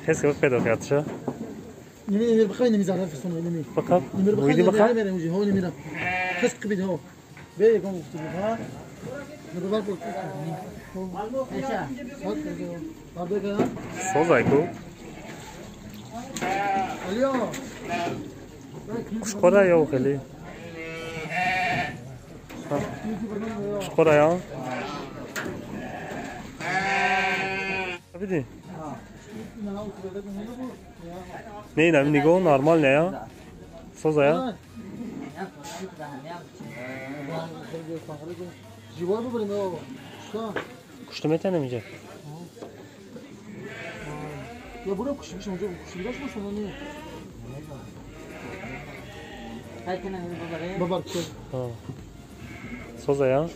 خس كيف پیدا کرد شو؟ نمیر بخوای نمیزنه فسون نمی. بخواب؟ نمیر بخوای نمیره اونجا هو نمیره. خس قبید هو. به یکم گفتی ها. نبر بود. سوزای کو؟ خوشخوره یا خیلی؟ خوشخوره یا؟ بیدی؟ نه نه نگاه نرمال نه یا؟ سوزای یا؟ کشته میتونم اینجا؟ یا برو کشته میشه اونجا کشته داشت باشه نه؟ بابا چه؟ سوزای یا؟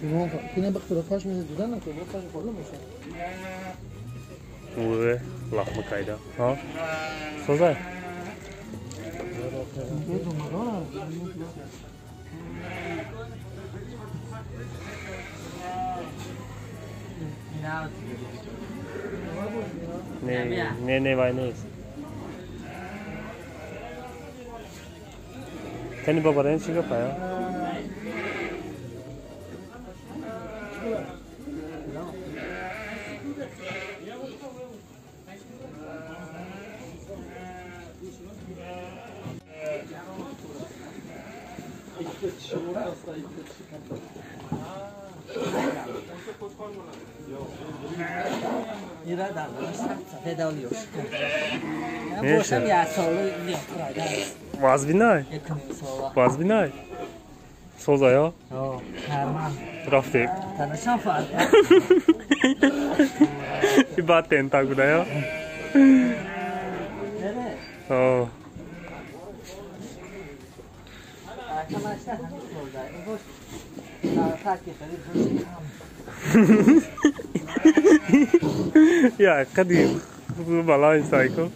اینم بخاطر فاش میده دیدن که برو فاش خورده میشه. اوه لحمه کایده ها؟ سوزای؟ نه نه نه وای نیست. تنی بابا رنج چیکار پایا؟ وازبینای وازبینای سوزایا رفتیم بعد تنتا بودایا یا قدیم بالای سایکو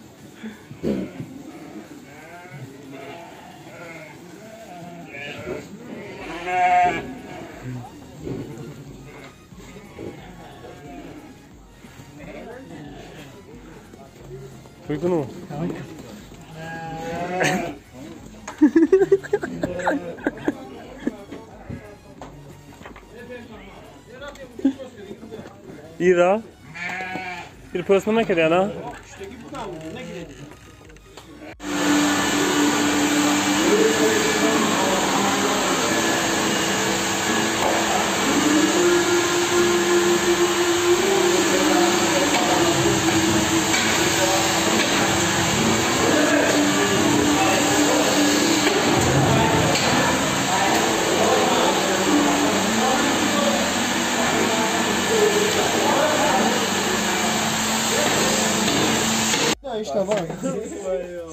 بگو ایرا این پست نمی‌کردی نه؟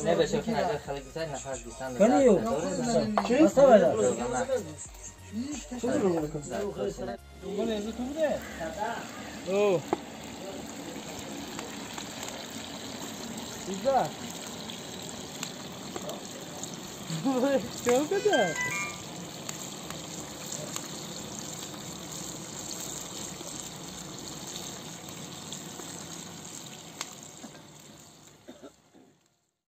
نه بشه که نظر خیلی گذار نفر بیستن چی؟ اوه چه بده؟